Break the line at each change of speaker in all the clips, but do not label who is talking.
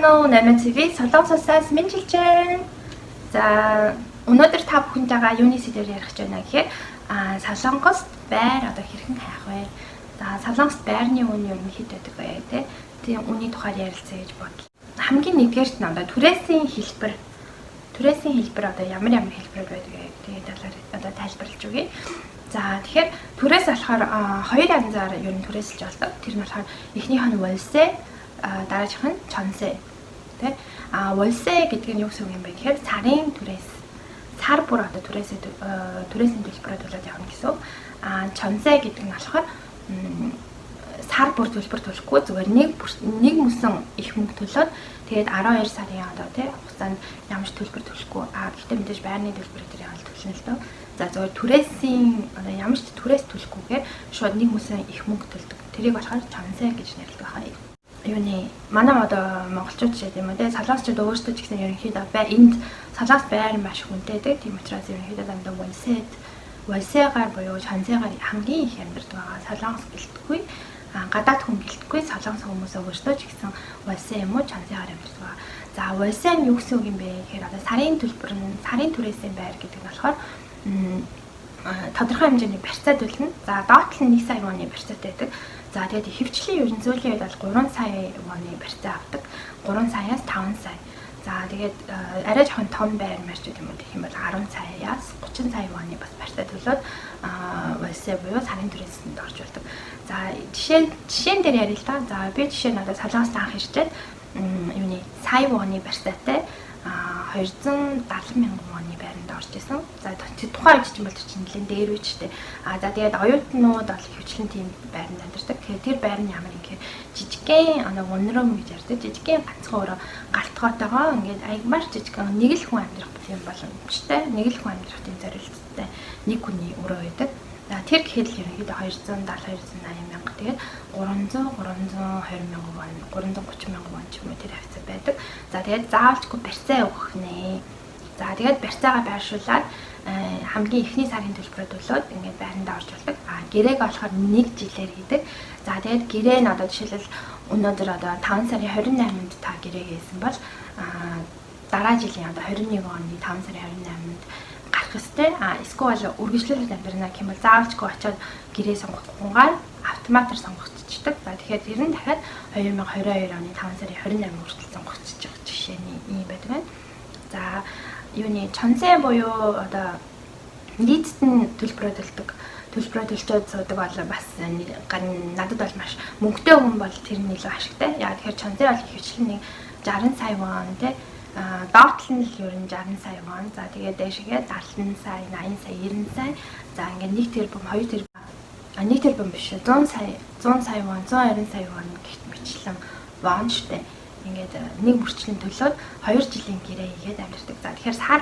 Байцгаана уу? 8 TV Солонгос улсаас мэндчилж байна. За, өнөөдөр та бүхэнтэйгээ юуны сэдвээр ярих гэж байна гэхээр Солонгост байр одоо хэрхэн хайх вэ? За, Солонгост байрны үн ер нь хэд байдаг вэ, тэ? Тийм үнийн тухайд ярилцъя гэж бодлоо. Хамгийн нэгдүгээрт нь одоо түрээсийн хэлбэр. Түрээсийн хэлбэр одоо ямар ямар хэлбэрүүд байдаг вэ гэдэг талаар одоо тайлбарлаж өгье. За, тэгэхээр түрээс болохоор хоёр янзаар ер нь түрээсэлж болдог. Тэр нь болохоор эхнийх нь 월세, дараагийнх нь 전세. Тэ? 월세 гэдэг нь юу гэсэн үг юм бэ гэхээр сарын түрээс. Сар бүр одоо түрээсийн төлбөрөө төлөөд явна гэсэн үг. 전세 гэдэг нь болохоор сар бүр төлбөр төлөхгүй, зүгээр нэг мөсөн их мөнгө төлөөд, тэгээд 12 сарын одоо тий хугацаанд ямар ч төлбөр төлөхгүй. Гэхдээ мэдээж байрны төлбөр дээр яагаад төлнө л дөө. За, зүгээр түрээсийн одоо ямар ч түрээс төлөхгүйгээр шууд нэг мөсөн их мөнгө төлдөг. Тэрийг болохоор 전세 гэж нэрлэдэг байна. Юуны манай одоо монголчууд ч юм уу те, солонгосчууд өөрсдөө ч гэсэн ерөнхийдөө бай энд Солонгос байр маш хүнтэй те. Тийм учраас ерөнхийдөө дандаа 월세гаар буюу 전세гаар хамгийн их амьдардаг байгаа. Солонгос гэлтгүй, гадаад хүн гэлтгүй, солонгос хүмүүс өөрсдөө ч гэсэн 월세 юм уу 전세гаар амьдардаг байгаа. За, 월세 нь юу гэсэн үг юм бэ гэхээр одоо сарын төлбөр нь, сарын түрээсийн байр гэдэг нь болохоор тодорхой хэмжээний барьцаа төлнө. За, доод тал нь 1 сая воны барьцаатай байдаг. За, тэгээд ихэвчлэн ер нь сүүлийн үед бол 3 сая воны барьцаа авдаг. 3 саяас 5 сая. За, тэгээд арай жоохон том байр марч гэдэг юм уу гэх юм бол 10 саяас 30 сая воны бас барьцаа төлөөд 월세 буюу сарын түрээсэнд орж болдог. За, жишээн дээр ярил л да. За, би жишээ нь одоо Солонгост анх ирчээд юуны сая воны барьцаатай 270 мянган воны байранд орж исэн. За, тухайн үед чинь бол чинь нэлээд дээр үеч штэ. За, тэгээд оюутнууд бол ихэвчлэн тийм байранд амьдардаг. Тэгэхээр тэр байр нь ямар юм гэхээр жижигхэн одоо one room гэж ярьдаг. Жижигхэн ганцхан өрөө галтгоотойгоо ингээд аягмаар жижигхэн, нэг л хүн амьдрах тийм боломжтой. Нэг л хүн амьдрах тийм зорилттой нэг хүний өрөө байдаг. За, тэр гэхэд л ерөнхийдөө 270 280 мянга, тэгээд 300 320 мянган вон, 330 мянган вон ч юм уу тэр хавцаа байдаг. За, тэгээд заавалчгүй барьцаа өгөх нэ. За, тэгээд барьцаагаа байршуулад хамгийн эхний сарын төлбөрөө төлөөд ингээд байрандаа орж болдог. Гэрээг болохоор нэг жилээр хийдэг. За, тэгээд гэрээ нь одоо жишээлбэл өнөөдөр одоо 5 сарын 28-нд та гэрээ хийсэн бол дараа жилийн одоо 21 оны 5 сарын 28-нд гарах ёстой. Эсвэл үргэлжлүүлээд амьдрна гэх юм бол заавалчгүй очиод гэрээ сонгохгүйгээр автоматар сонгогдчихдог. За, тэгэхээр тэр нь дахиад 2022 оны 5 сарын 28 хүртэл сонгогдчих жишээний ийм байдаг байна. За, юуны 전세 буюу одоо нийтэд нь төлбөрөө төлдөг, төлбөрөө төлчөөд суудаг бол бас надад бол маш мөнгөтэй хүн бол тэр нь илүү ашигтай. Яа тэгэхээр 전세 бол ихэвчлэн нэг 60 сая вон те, доод тал нь л ер нь 60 сая вон. За, тэгээд дээшгээ 70 сая, 80 сая, 90 сая. За, ингээд 1 тэрбум, 2 тэрбум, 1 тэрбум биш, 100 сая, 100 сая вон, 120 сая вон гэх мэтчлэн вон штэ. Ингээд нэг мөрчлөн төлөөд 2 жилийн гэрээ хийгээд амьдардаг. За, тэгэхээр сар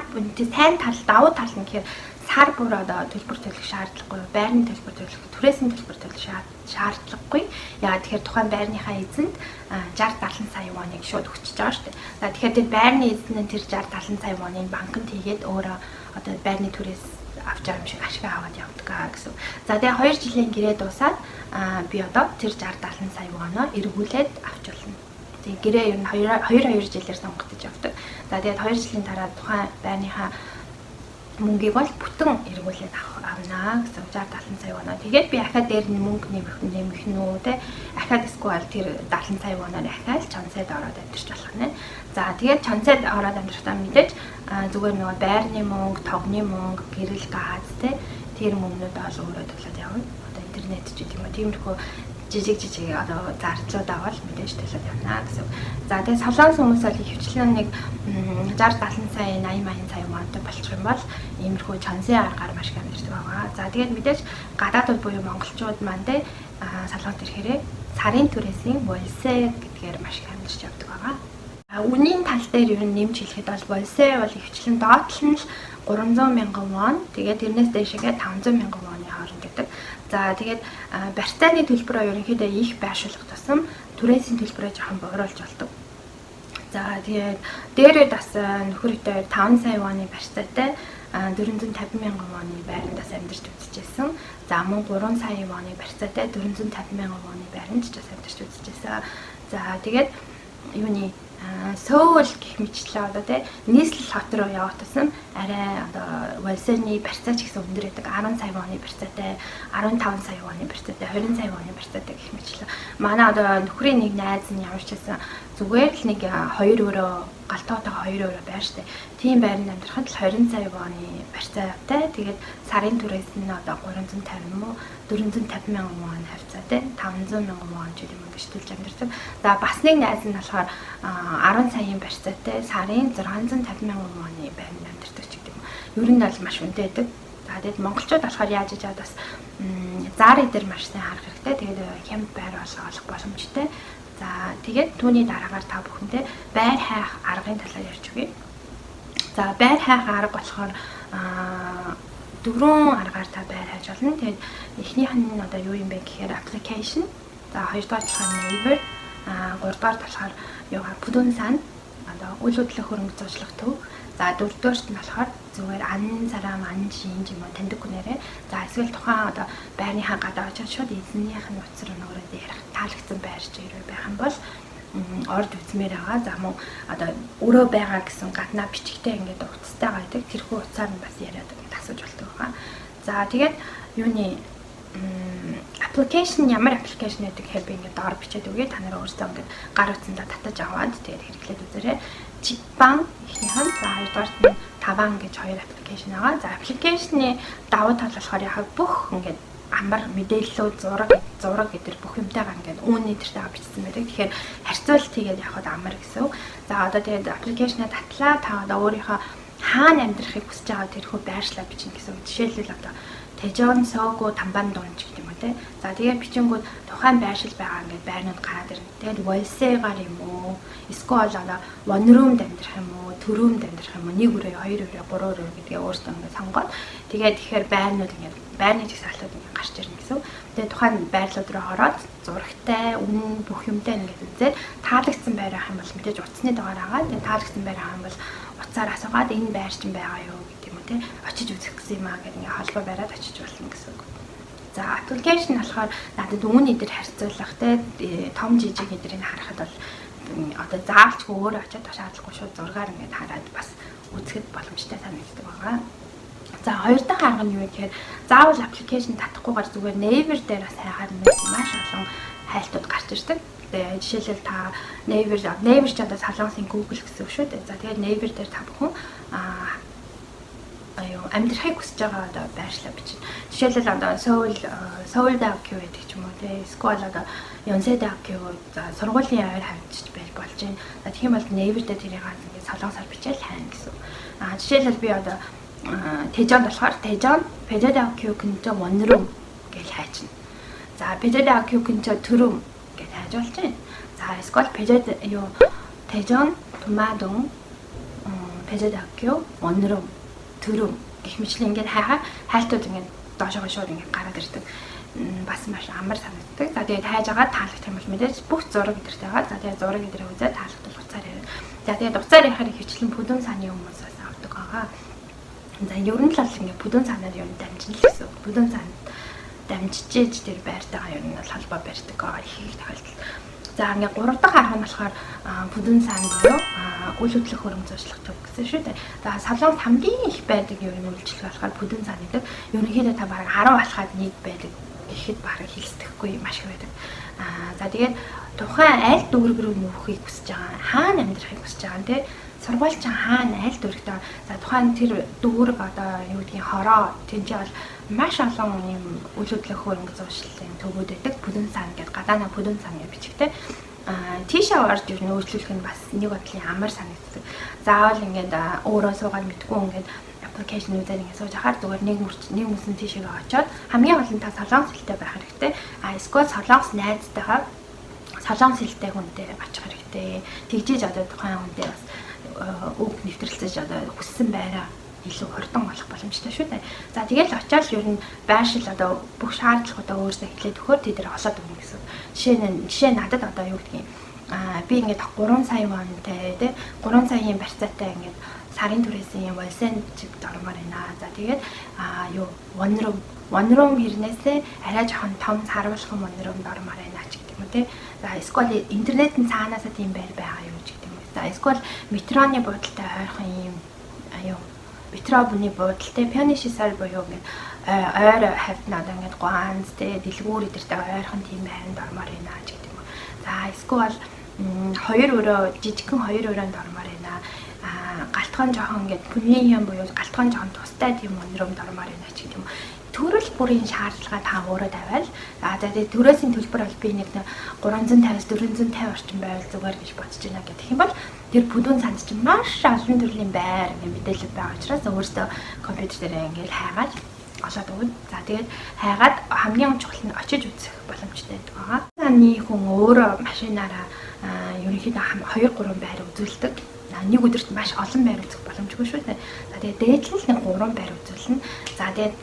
сайн тал, давуу тал нь гэхээр сар бүр одоо төлбөр төлөх шаардлагагүй, байрны төлбөр төлөх, түрээсийн төлбөр төлөх шаардлагагүй. Яагаад тэгэхээр тухайн байрныхаа эзэнд 60 70 сая воныг шууд өгчөж байгаа шүү дээ. За, тэгэхээр тэр байрны эзэн нь тэр 60 70 сая воныг банкнд хийгээд өөрөө одоо байрны түрээс авч байгаа юм шиг ашиг аваад явдаг гэсэн. За, тэгээ 2 жилийн гэрээ дуусаад би одоо тэр 60 70 сая воноо эргүүлээд авч болно. Тэгээ гэрээ ер нь 2 2 жилээр сонгогдож явдаг. За, тэгээд 2 жилийн дараа тухайн байрныхаа мөнгийг бол бүтэн эргүүлээд авнаа гэсэн, 60 70 сая воноо. Тэгээд би ахаад дээр нь мөнгө нэмэх нь үү те. Ахаад эсвэл тэр 70 сая воноор ахаад 전세д ороод амьдарч болох нэ. За, тэгээд 전세д ороод амьдрахдаа мэдээж зүгээр нөгөө байрны мөнгө, тогны мөнгө, гэрэл, газ те, тэр мөнгнүүд бол өөрөө төлөөд явна. Одоо интернет ч гэдэг юм уу. Тиймэрхүү жижиг жижиг одоо зардлууд авал мэдээж төлөөд явна гэсэн. За, тэгээ солонгос хүмүүс бол ихэвчлэн нэг 60 70 сая, 80 80 сая вонтой болчих юм бол иймэрхүү 전세 аргаар маш их амьдардаг байгаа. За, тэгээд мэдээж гадаадууд буюу монголчууд маань те Солонгост ирэхээрээ сарын түрээсийн 월세 гэдгээр маш их амьдарч явдаг байгаа. Үнийн тал дээр ер нь нэмж хэлэхэд бол 월세 бол ихэвчлэн доод тал нь л 300 мянган вон, тэгээд тэрнээс дээшээгээ 500 мянган воны хооронд байдаг. За, тэгээд барьцааны төлбөрөө ерөнхийдөө их байршуулах тусам түрээсийн төлбөрөө жоохон бууруулж болдог. За, тэгээд дээрээ бас нөхөр хоёр 5 сая воны барьцаатай 450 мянган воны байранд бас амьдарч үзчихсэн. За, мөн 3 сая воны барьцаатай 450 мянган воны байранд ч бас амьдарч үзчихсэн. За, тэгээд юуны Сөүл гэх мэтлээ одоо тий нийслэл хот руу явах тусам арай одоо 월세ний барьцаа ч гэсэн өндөр байдаг. 10 сая воны барьцаатай, 15 сая воны барьцаатай, 20 сая воны барьцаатай гэх мэтлээ. Манай одоо нөхрийн нэг найз нь ямар ч байсан зүгээр л нэг 2 өрөө галтоотойгоо 2 өрөө байр штэ. Тийм байранд амьдрахад л 20 сая воны барьцаатай. Тэгээд сарын түрээс нь одоо 350 юм уу 450 мянган вон хавцаатай, 500 мянган вон ч юм ингэж төлж амьдардаг. За бас нэг найз нь болохоор 10 саяын барьцаатай сарын 650 мянган воны байранд амьдардаг ч гэдэг юм. Ер нь бол маш үнэтэй байдаг. За тэгээд монголчууд болохоор яаж ижаад бас заар эдэр маш сайн харах хэрэгтэй. Тэгээд хямд байр олох боломжтой. За тэгээд түүний дараагаар та бүхэндээ байр хайх аргын талаар ярьж өгье. За байр хайх арга болохоор дөрвөн аргаар та байр хайж болно. Тэгээд эхнийх нь одоо юу юм бэ гэхээр application. За хоёрдугаар болохоор Naver, гуравдугаар болохоор юугаа 부동산 одоо үйл хөдлөх хөрөнгө зуучлах төв. За дөрөвдүгээрт нь болохоор зүгээр 아는 사람 아는 지인 юм уу таньдаг хүнээрээ. За эсвэл тухайн одоо байрныхаа гадаа очиод шууд эзнийх нь утас руу нөгөөд ярих таалагдсан байр ч хэрэг байх юм бол орж үзмээр байгаа. За мөн одоо өрөө байгаа гэсэн гаднаа бичгтэй ингээд утастай байдаг. Тэрхүү утсаар нь бас яриад ингээд асууж болдог байгаа. За тэгээд юуны application ямар application гэдэг гэхээр би ингээд доор бичээд өгье. Та нараа өөрсдөө ингээд гар утсандаа татаж аваад тэгээд хэрэглээд үзээрэй. Jipbang эхнийх нь, за хоёрдугаарт нь Tavan гэж хоёр application байгаа. За application ы давуу тал болохоор яг бүх ингээд амар мэдээллүүд, зураг гэдэр бүх юмтайгаа ингээд үүний тэртэйгээ бичсэн байдаг. Тэгэхээр харьцуулалт хийгээд явхад амар гэсэн үг. За одоо тэгээд application аа татлаа, та одоо өөрийнхөө хаана амьдрахыг хүсэж байгаа тэрхүү байршлаа бичнэ гэсэн үг. Жишээлбэл одоо Тэжон, Согу, Тамбандун ч гэдэг юм уу те. За тэгээд бичингүүд тухайн байршил байгаа ингээд байрнууд гараад ирнэ. Тэгээд 월세гаар юм уу? Эсвэл одоо one room-д амьдрах юм уу? Two room-д амьдрах юм уу? Нэг өрөө, хоёр өрөө, гурван өрөө гэдгээ өөртөө ингээд сонгоод тэгээд тэгэхээр байрнууд ингээд байрны жагсаалтууд ингээд гарч ирнэ гэсэн. Тэгээд тухайн байрлалууд руу ороод зурагтай, үнэн бүх юмтай ингээд үзээд таалагдсан байр авах юм бол мэдээж утасны дугаар агаад, тэгээд таалагдсан байр авах юм бол утсаар асуугаад энэ байр чинь байгаа юу гэдэг юм уу те, очиж үзэх гэсэн юм аа гэдэг ингээ холбоо бариад очиж болно гэсэн үг. За application болохоор надад үүний дээр харьцуулах те том жижиг эдрийг харахад бол одоо заавалчгүй өөрөө очиад шаардлагагүй, шууд зургаар ингээд хараад бас үзэхэд боломжтой санагддаг байгаа. За хоёр дахь арга нь юу гэхээр заавал application татахгүйгээр зүгээр Naver дээр бас хайхаар маш олон хайлтууд гарч ирдэг. Тэгээ жишээлбэл та Naver ч одоо Солонгосын Google гэсэн үг шүү дээ. За тэгээд Naver дээр та бүхэн аюу амьдрахыг хүсэж байгаа одоо байршлаа бичнэ. Жишээлбэл одоо Сөүл 대학교 гэдэг ч юм уу те. Эсвэл одоо 연세 대학교, за сургуулийн ойр хавьд байж болж байна. За тэгэх юм бол Naver дээр тэрийг ингээд солонгосоор бичээл хайна гэсэн. Жишээлбэл би одоо Тэжонд болохоор Тэжон 배재대학교 근처 원룸 гэж хайчна. За 배재대학교 근처 two room гэж хайж болж байна. За эсвэл 배재 юу Тэжон 두마동 배재대학교 one room two room гэх мэтлэн ингээд хайхаар хайлтууд ингээд доошоо шууд ингээд гараад ирдэг. Бас маш амар санагддаг. За тэгээд хайж байгаа таалагдах юм бол мэдээж бүх зураг эдэртэй байгаа. За тэгээд зураг эдэрээ үзээд таалагдвал утсаар яриа. За тэгээд утсаар ярихаар ихэвчлэн 부동산ны хүмүүс бас авдаг байгаа. За ер нь л бол ингээд 부동산аар ер нь дамжина л гэсэн. 부동산 дамжижээж тэр байртайгаа ер нь бол холбоо барьдаг байгаа их их тохиолдолд. За ингээд гурав дахь арга нь болохоор 부동산 буюу үйл хөдлөх хөрөнгө зуучлах төв гэсэн шүү дээ. За Солонгос хамгийн их байдаг ер нь үйлчилгээ болохоор 부동산 гэдэг. Ерөнхийдөө та бараг 10 алхаад нэг байдаг гэхэд бараг хэлсдэхгүй маш их байдаг. За тэгээд тухайн аль дүүрэг рүү нүүхийг хүсэж байгаа, хаана амьдрахыг хүсэж байгаа нь те, сургууль чинь хаана аль дүүрэгтэй. За тухайн тэр дүүрэг одоо юу гэдгийг хороо тэнцээ бол маш олон юм үйл хөдлөх хөрөнгө зуушлалын төвүүд байдаг. 부동산 гэдэг гадаана 부동산 гэж бичгтэй. Тийшээ орж ер нь үйлчлүүлэх нь бас нэг бодлын амар санагддаг. Заавал ингээд өөрөө суугаад мэдгүй ингээд application үзээд ингээд сууж ахаар зүгээр нэг мөрч нэг мөсөн тийшээгээ очиод хамгийн гол нь та солонгос хэлтэй байх хэрэгтэй. Эсвэл солонгос найзтайгаа солонгос хэлтэй хүнтэй очих хэрэгтэй. Тэгжээж одоо тухайн хүнтэй бас үг нэвтрэлцэж одоо хүссэн байраа илүү хурдан олох боломжтой шүү дээ. За тэгэл очиад ер нь байршил одоо бүх шаардлагуудаа өөрсдөө хэлээд өгөхөөр тэд нар олоод өгнө гэсэн. Жишээ нь надад одоо юу гэдгийг би ингээд 3 сая вонтай тий 3 саяын барьцаатай ингээд сарын түрээсийн 월세 чиг дормоор байна. За тэгээд юу one room хэрнээсээ арай жоохон том сарвалхан one room дормоор байна ч гэдэг юм уу тий. За эсвэл интернет нь цаанаасаа тийм байр байгаа юу ч гэдэг юм уу. За, эсвэл метроны буудалтай ойрхон ийм юу метроны буудалтай 편의시설 буюу ингээд ойр хавьд одоо ингээд ганц те дэлгүүр эдэртэй ойрхон тийм байранд ормоор байна ч гэдэг юм уу. За, эсвэл хоёр өрөө, жижигхэн хоёр өрөөнд ормоор байна. Галтгоон жоохон ингээд пүнлийн юм буюу галтгоон жоохон тустай тийм one room-д ормоор байна ч гэдэг юм уу. Төрөл бүрийн шаардлага та өөрөө тавиал, за, тэгээ түрээсийн төлбөр бол би нэг 350-аас 450 орчим байвал зүгээр гэж бодож байна гэх юм бол тэр 부동산 чинь маш олон төрлийн байр ингээ мэдээлэл байгаа учраас өөртөө компьютер дээр ингээл хайгаад олоод өгнө. За, тэгээд хайгаад хамгийн чухал нь очиж үзэх боломжтой байдаг байгаа. Цааны хүн өөрөө машинаараа ерөнхийдөө 2 3 байр үзүүлдэг. Нэг өдөрт маш олон байр үзэх боломжгүй шүү дээ. За, тэгээд дээдл нь нэг 3 байр үзүүлнэ. За, тэгээд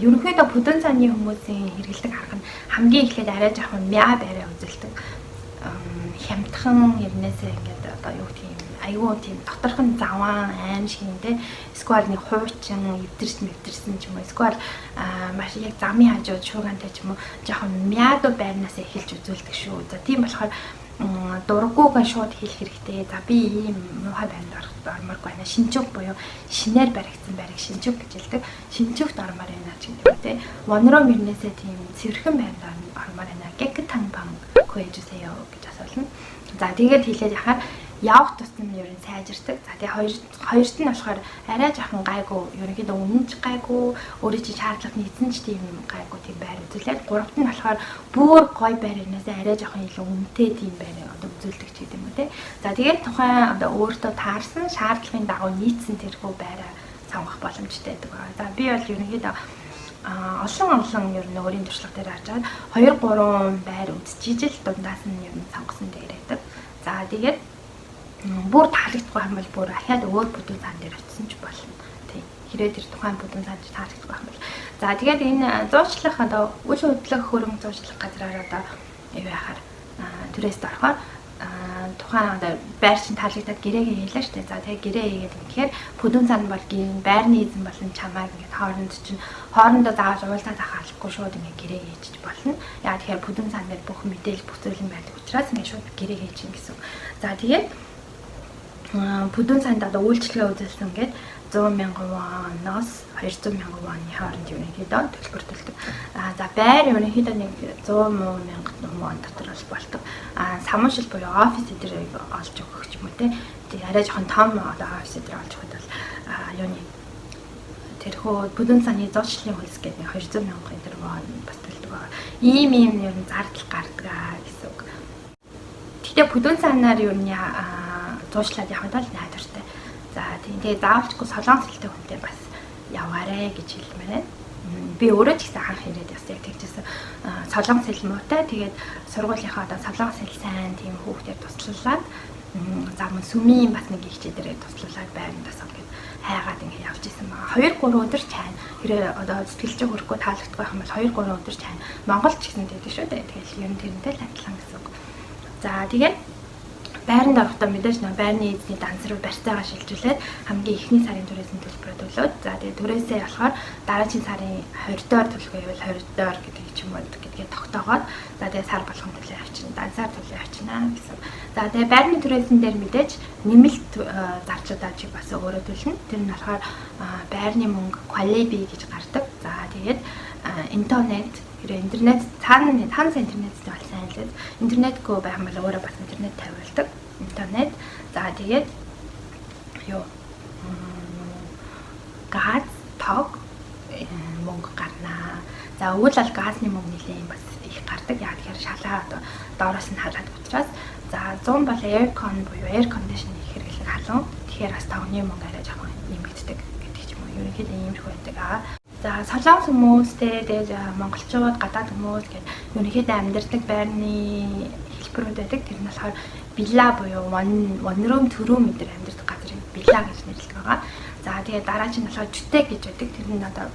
ерөнхийдөө 부동산-ы хүмүүсийн хэрэглэдэг арга нь хамгийн эхлээд арай жоохон мяа байраа үзүүлдэг. Хямдхан эрнээсээ ингээд одоо юу гэх юм, айгүй тийм доторхон заваан аим шиг юм те. Эсвэл нэг хуучин эвдэрсэн мэвдэрсэн ч юм уу. Эсвэл маш яг замын хажууд шуугантай ч юм уу, жоохон мяаду байрнаас эхэлж үзүүлдэг шүү. За, тийм болохоор дургүйгээ шууд хэлэх хэрэгтэй. За, би ийм муухай байранд ормооргүй байна. 신축 буюу шинээр баригдсан байрыг 신축 гэж хэлдэг. 신축-т ормоор байна ч гэдэг юм те. One room эрнээсээ тийм цэвэрхэн байранд ормоор байна. 깨끗한 방 구해주세요 гэж асуулна. За, тэгээд хэлээд яхаар явах тусам ер нь сайжирдаг. За, тэгээ хоёрт нь болохоор арай жоохон гайгүй, ерөнхийдөө үнэн ч гайгүй, өөрийн чинь шаардлага нийцэн ч тийм гайгүй тийм байр үзүүлээд, гуравт нь болохоор бүр гой байр энэсээ арай жоохон илүү үнэтэй тийм байр одоо үзүүлдэг ч гэдэг юм уу те. За, тэгээд тухайн одоо өөртөө таарсан, шаардлагын дагуу нийцсэн тэрхүү байраа сонгох боломжтой байдаг байна. За, би бол ерөнхийдөө олон олон ер нь өөрийн туршлага дээр харж байгаа 2 3 байр үзчихэж л дундаас нь ер нь сонгосон дээр байдаг. За, тэгээд бүр таалагдахгүй юм бол бүр ахиад өөр 부동산 дээр очисон ч болно. Тий. Хэрвээ тэр тухайн 부동산 дээр таалагдахгүй юм бол. За, тэгээд энэ зуучлах одоо үл хөдлөх хөрөнгө зуучлах газраар одоо юу яхаар түрээст орохоор тухайн одоо байр чинь таалагдаад гэрээгээ хийлээ шүү дээ. За, тэгээ гэрээ хийгээд ингэхээр 부동산 бол байрны эзэн болон чамайг ингээд хооронд чинь хоорондоо заавал уулзаад авах албагүй, шууд ингээд гэрээ хийчих болно. Яа тэгэхээр 부동산 дээр бүх мэдээлэл, бүх зүйл нь байдаг учраас ингээд шууд гэрээ хийчих гэсэн. За, тэгээд 부동산-д одоо үйлчилгээ үзүүлсэн гээд 100 мянган воноос 200 мянган воны хооронд ерөнхийдөө төлбөр төлдөг. А за, байр ерөнхийдөө нэг 100 мянган вон дотор бол болдог. А 사무실 буюу офис эдэрийг олж өгөх ч юм уу те. Тэг арай жоохон том одоо офис эдэр олж өгөхөд бол юуны тэрхүү 부동산-ы зуучлалын хөлс гэдэг нэг 200 мянган эдэр вон бас төлдөг байгаа. Ийм ийм ер нь зардал гардаг гэсэн үг. Гэхдээ 부동산-аар ер нь зуучлаад явхад л найдвартай. За, тийм, тэгээ заавалчгүй солонгос хэлтэй хүнтэй бас яваарэ гэж хэлмээр байна. Би өөрөө ч гэсэн анх ирээд бас яг тэгжсэн. Солонгос хэл муутай. Тэгээд сургуулийнхаа одоо солонгос хэл сайн тийм хүүхдээр туслуулаад, за, мөн сүмийн бас нэг их дээрээ туслуулаад байрандаас ингээд хайгаад ингээд явж исэн байгаа. 2 3 өдөр чайна. Хэрэг одоо сэтгэл чинь хөрөхгүй таалагдахгүй байх юм бол 2 3 өдөр чайна. Монгол ч гэсэн тэгдэг шүү дээ. Тэгэл ер нь тэрнтэй л адилхан гэсэн үг. За, тэгээд байранд орохдоо мэдээж нөө байрны эзний данс руу барьцаагаа шилжүүлээд хамгийн эхний сарын түрээсийн төлбөрөө төлөөд, за, тэгээд түрээсээ болохоор дараагийн сарын 20 доор төлөх байвал 20 доор гэдэг ч юм уу гэдгээ тогтоогоод, за, тэгээд сар болгон төлөө авчина, дансаар төлөө авчина гэсэн. За, тэгээд байрны түрээсэн дээр мэдээж нэмэлт зардлуудаа чи бас өөрөө төлнө. Тэр нь болохоор байрны мөнгө 관리비 гэж гардаг. За, тэгээд интернет, хэрэг интернет цаана цаанаас интернеттэй бол сайн л, интернетгүй байх юм бол өөрөө бас интернет тавиулдаг. Интернет. За, тэгээд юу газ, тог мөнгө гарнаа. За, өвөл бол газны мөнгө нэлээд бас их гардаг. Яг тэгэхээр шалаа одоо доороос нь халаад учраас, за, 100 бол aircon буюу air condition их хэрэглэх халуун. Тэгэхээр бас тогны мөнгө арай жоохон нэмэгддэг гэдэг ч юм уу. Ерөнхийдөө иймэрхүү байдаг. Аа, за, солонгос хүмүүстэй тэгээд монголчууд, гадаад хүмүүс гээд ерөнхийдөө амьдардаг байрны хэлбэрүүд байдаг. Тэр нь болохоор 빌라 буюу one room, two room энэ амьдардаг газрыг 빌라 гэж нэрлэдэг байгаа. За, тэгээд дараач нь болохоор 주택 гэж байдаг. Тэр нь одоо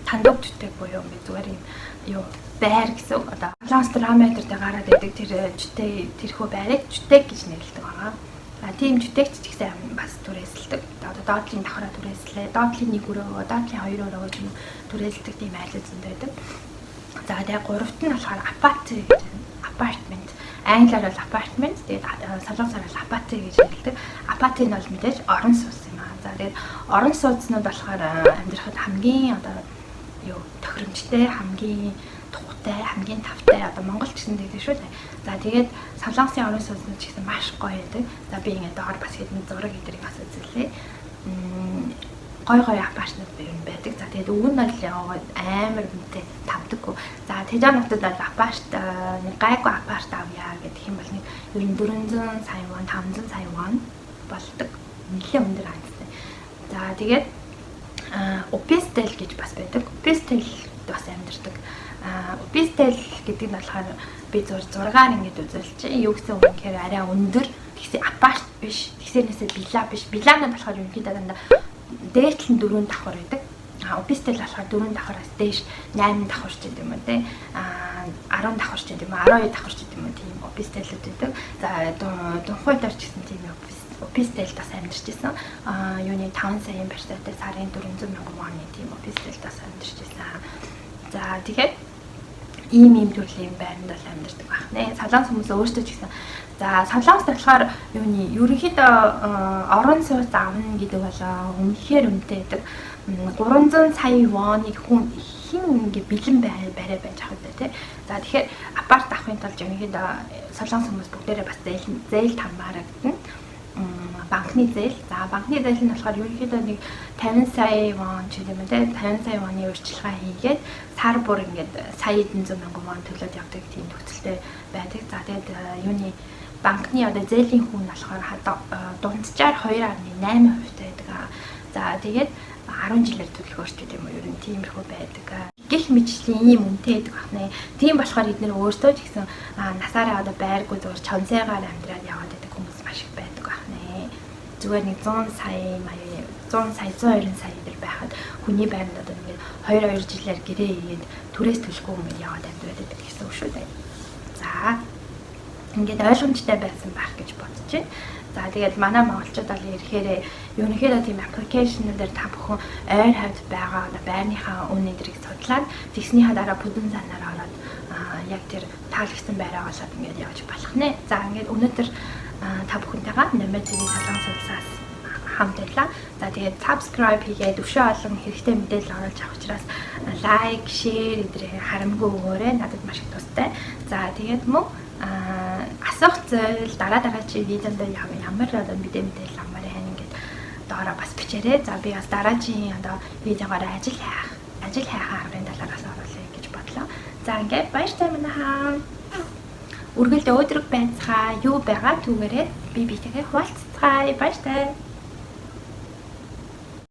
단독 주택 буюу ингээд зүгээр юм юу байр гэсэн үг. Одоо солонгос драма дээр гараад байдаг тэр 주택, тэрхүү байрыг 주택 гэж нэрлэдэг байгаа. А тийм 주택 ч гэсэн бас түрээсэлдэг. Одоо доотлын давхраа түрээслээ, доотлын нэг өрөөгөө, доотлын хоёр өрөөгөө ч юм түрээсэлдэг тийм айлууд зөндөө байдаг. За, тэгээ гуравт нь болохоор 아파트 гэж байна. Apartment. Англиар бол apartment, тэгээд солонгосоор бол 아파트 гэж хэлдэг. 아파트 нь бол мэдээж орон сууц юм аа. За, тэгээд орон сууцнууд болохоор амьдрахад хамгийн одоо юу тохиромжтой, хамгийн тухтай, хамгийн тавтай, одоо Монгол ч гэсэн тэгдэг шүү дээ. За, тэгээд Солонгосын орон сууцнууд ч гэсэн маш гоё байдаг. За, би ингээд доор бас хэдэн зураг эдрийг бас үзүүлээ. Гой гой апартмент ер нь байдаг. За, тэгээд өвөн нь бол яваад амар үнэтэй тавдаггүй. За, Тэжон хотод бол апарт нэг гайгүй апарт авъя гэдэг юм бол нэг ер нь 400 сая вон, 500 сая вон болдог. Нэлээд өндөр хандтай. За, тэгээд офистэл гэж бас байдаг. Офистэл бас амьдардаг. Офистэл гэдэг нь болохоор би зургаар ингэж үзүүлчих. Юу гэсэн үг гэхээр арай өндөр. Тэгсэн апарт биш. Тэгсэрнээсээ вилла биш. Вилланууд болохоор ерөнхийдөө дандаа дээдл нь дөрвөн давхар байдаг. А офистэл болохоор дөрвөн давхараас дээш 8 давхар ч гэдэг юм уу те. 10 давхар ч гэдэг юм уу, 12 давхар ч гэдэг юм уу, тийм офистелүүд байдаг. За, Дунхуйдаар ч гэсэн тийм офистелд бас амьдарч исэн. Юуны 5 саяын барьцаатай сарын 400 мянган вонны тийм офистелд бас амьдарч исэн. За, тэгэхээр ийм ийм төрлийн байранд бол амьдардаг байх нэ. Солонгос хүмүүс өөрсдөө ч гэсэн, за, Солонгост болохоор юуны ерөнхийдөө орон сууц авна гэдэг болоо үнэхээр үнэтэй байдаг. 300 сая воныг хүн хэн ингээ бэлэн барай байж авах вэ, те. За, тэгэхээр апарт авахын тулд ерөнхийдөө солонгос хүмүүс бүгдээрээ бас зээл хамаарагдана, банкны зээл. За, банкны зээл нь болохоор ерөнхийдөө нэг 50 сая вон ч юм уу те, 50 сая вонны урьдчилгаа хийгээд сар бүр ингээд сая хэдэн зуун мянган вон төлөөд явдаг тийм нөхцөлтэй байдаг. За, тэгээд юуны банкны одоо зээлийн хүн болохоор дунджаар 2.8% байдаг. За, тэгээд 10 жилээр төлөх өөрчд юм уу, ер нь тиймэрхүү байдаг. Гэх мэтчлийн ийм үнэтэй байдаг байна. Тийм болохоор эднэр өөрсдөө ч гэсэн насаараа одоо байргүй зүгээр чонсайгаар амьдраад яваад байдаг хүмүүс маш их байдаг байна. Зүгээр нэг 100 сая маяг, 100 сая, 120 сая дээр байхад хүний байранд одоо ингээд 2 2 жилээр гэрээ хийгээд түрээс төлөхгүй ингээд яваад амьдраад байдаг гэсэн үг шүү дээ. За, ингээд ойлгомжтой байсан байх гэж бодож байна. За, тэгээд манай монголчууд бол ирэхээр ерөнхийдөө тийм application уудаар та бүхэн ойр хавьд байгаа одоо байрныхаа үн эдрийг судлаад, тэгснийхаа дараа 부동산 аар ороод яг тэр таалагдсан байраа олоод ингээд явж болох нэ. За, ингээд өнөөдөр та бүхэнтэйгээ Номер TV Солонгос улсаас хамт байлаа. За, тэгээд subscribe хийгээд өшөө олон хэрэгтэй мэдээлэл оруулж авах учраас like, share эдрээ харамгүй өгөөрэй. Надад маш их тустай. За, тэгээд мөн асуух зүйл дараа дараагийн видеонд ямар одоо мэдээлэл авмаар байна, ингээд доороо бас бичээрэй. За, би бас дараагийн одоо видеогоор ажил хайхаа аргын талаараас оруулъя гэж бодлоо. За, ингээд баяртай манайхаа. Үргэлж өөдрөг байцгаа, юу байгаа түүгээрээ би битэйгээ хуваалцацгаая. Баяртай.